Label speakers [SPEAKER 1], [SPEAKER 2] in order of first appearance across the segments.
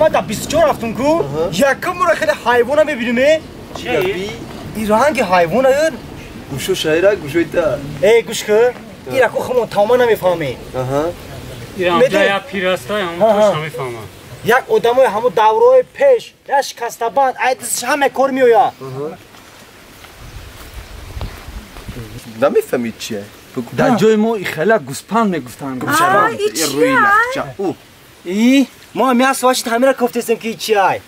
[SPEAKER 1] Ма дар 24 рафтум ку, якум бора хеле ҳайвона мебинем.
[SPEAKER 2] Чи?
[SPEAKER 1] Ин ранги ҳайвона ир.
[SPEAKER 3] Гӯшо шайра, гӯшои та.
[SPEAKER 1] Эй, гӯш ку. Ира ку хумон тамома намефаҳмем.
[SPEAKER 2] Ира пираста, ҳамон намефаҳмам.
[SPEAKER 1] Як одамои ҳамон давраҳои пеш, як шикастабанд, ай дасташ ҳама кор меояд.
[SPEAKER 3] Намефаҳмид чие?
[SPEAKER 4] Дар ҷои мо ихела гӯспанд мегуфтанд.
[SPEAKER 1] И мо ҳам як соат шид ҳамира кофтестем ки чи ай.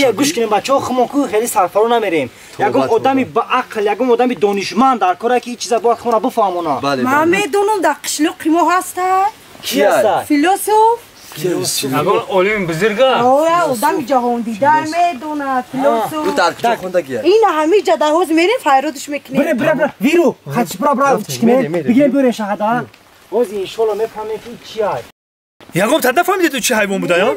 [SPEAKER 1] Ия гӯш кунем бачаҳо, хумон ку хеле сарфаро намерем. Ягон одами баақл, ягон одами донишманд дар кора ки чиза бояд хумона бифаҳмона.
[SPEAKER 5] Ман медонам, дар қишлоқи мо ҳаста.
[SPEAKER 1] Ки ҳаста?
[SPEAKER 5] Философ.
[SPEAKER 2] Ягон олими бузурга?
[SPEAKER 5] Одами ҷаҳондида медонад, философ.
[SPEAKER 3] Ӯ дар куҷо хондагия?
[SPEAKER 5] Ина ҳамиҷа дар ҳоз мерем, файродш мекунем.
[SPEAKER 1] Бира, бира, бира, виру, хач бира, бира, чикме, бигирем биёрем шаҳада. Боз иншолло мефаҳмем ки чи ай.
[SPEAKER 6] Ягон та нафаҳмидед ӯ чи ҳайвон буда, ё?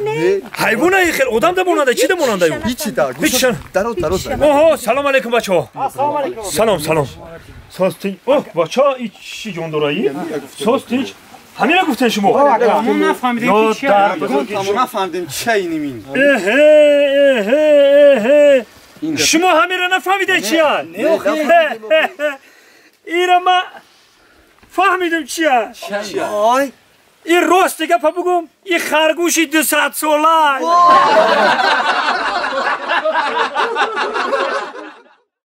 [SPEAKER 6] Ҳайвона хел одам да монанда, чи да монанда ю?
[SPEAKER 3] Ҳичи да, гӯшо дароз, дароз.
[SPEAKER 6] Оҳо, салом алейкум бачаҳо.
[SPEAKER 1] Салом алейкум.
[SPEAKER 6] Салом, салом. Соз тинч. Оҳ, бача, и чи ҷон дораи? Соз тинч. Ҳамина гуфтен шумо?
[SPEAKER 2] Мо нафаҳмидем ки чи
[SPEAKER 4] мо нафаҳмидем чи инимин.
[SPEAKER 6] Эҳе, эҳе, эҳе. Шумо ҳамира нафаҳмидед чи ай? Ира ма фаҳмидем чи ай.
[SPEAKER 1] Ой.
[SPEAKER 6] Ин рости гапа бугум, ин харгӯши 200 сола.